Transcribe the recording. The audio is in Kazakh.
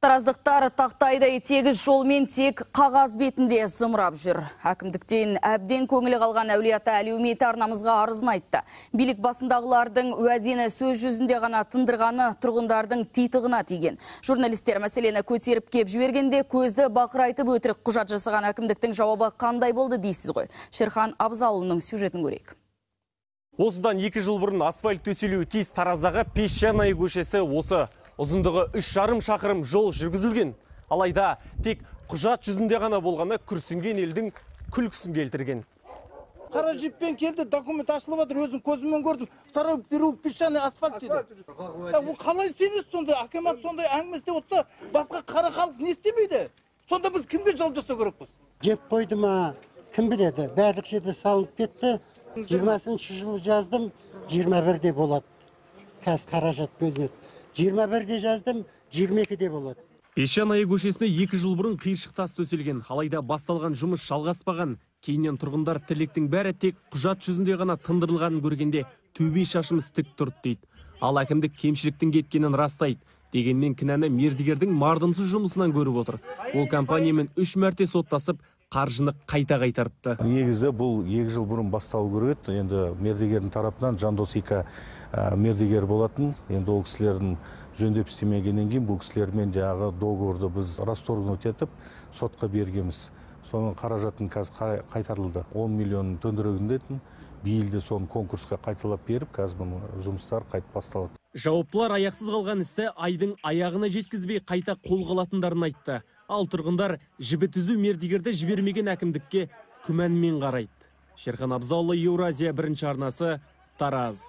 Тараздықтар тақтайдай тегіс жолмен тек қағаз бетінде зымырап жүр. Әкімдіктен әбден көңілі қалған Әулиеата әлеуметі арнамызға арызын айтты. Билік басындағылардың уәдені сөз жүзінде ғана тындырғаны тұрғындардың титығына тиген. Журналистер мәселені көтеріп кеп жібергенде көзді бақырайтып өтірік құжат жасаған әкімдіктің жауабы қандай болды дейсіз ғой. Шерхан Абзалұлының сюжетін көрейік. Осыдан 2 жыл бұрын асфальт төселуі тиіс Тараздағы Песчаная көшесі осы. Ұзындығы 3,5 шақырым жол жүргізілген. Алайда тек құжат жүзінде ғана болғаны күрсінген елдің күлкісін келтірген. Қара жіппен келді, документ ашылып жатыр, өзім көзіммен көрдім. Второй переулок Песчаный асфальт дейді. Ол қалай сенесіз сондай, акимат сондай әңгіме істеп отырса, басқа қара халық не істемейді? Сонда біз кімге жауап жасау керекпіз? Жеп қойды ма, кім біледі? Барлық жерде салынып кетті. 20-шы жылы жаздым, 21-де болады. Қазір қаражат бөлінеді. 21-де жаздым, 22-де болады. Песчаная көшесіне 2 жыл бұрын қиыршық тас төселген. Алайда басталған жұмыс жалғаспаған. Кейіннен тұрғындар тірліктің бәрі тек құжат жүзінде ғана тындырылғанын көргенде төбе шашымыз тік тұрды дейді. Ал әкімдік кемшіліктің кеткенін растайды. Дегенмен кінәні мердігердің мардымсыз жұмысынан көріп отыр. Ол компаниямен 3 мәрте соттасып, қаржыны қайта қайтарыпты. Негізі бұл 2 жыл бұрын басталу керек еді. Енді мердігердің тарапынан Жандос Ика мердігер болатын. Енді ол кісілердің жөндеп істемегеннен кейін бұл кісілермен жаңағы договорды біз расторгнуть етіп сотқа бергенбіз. Соның қаражатын қазір қайтарылды. 10 миллион төндірегінде биыл де соны конкурсқа қайталап беріп, қазір бұның жұмыстар қайтып басталады. Жауаптылар аяқсыз қалған істі айдың аяғына жеткізбей қайта қолға алатындарын айтты. Ал тұрғындар жібі түзу мердігерді жібермеген әкімдікке күмәнмен қарайды. Шерхан Абзалұлы, Еуразия бірінші арнасы, Тараз.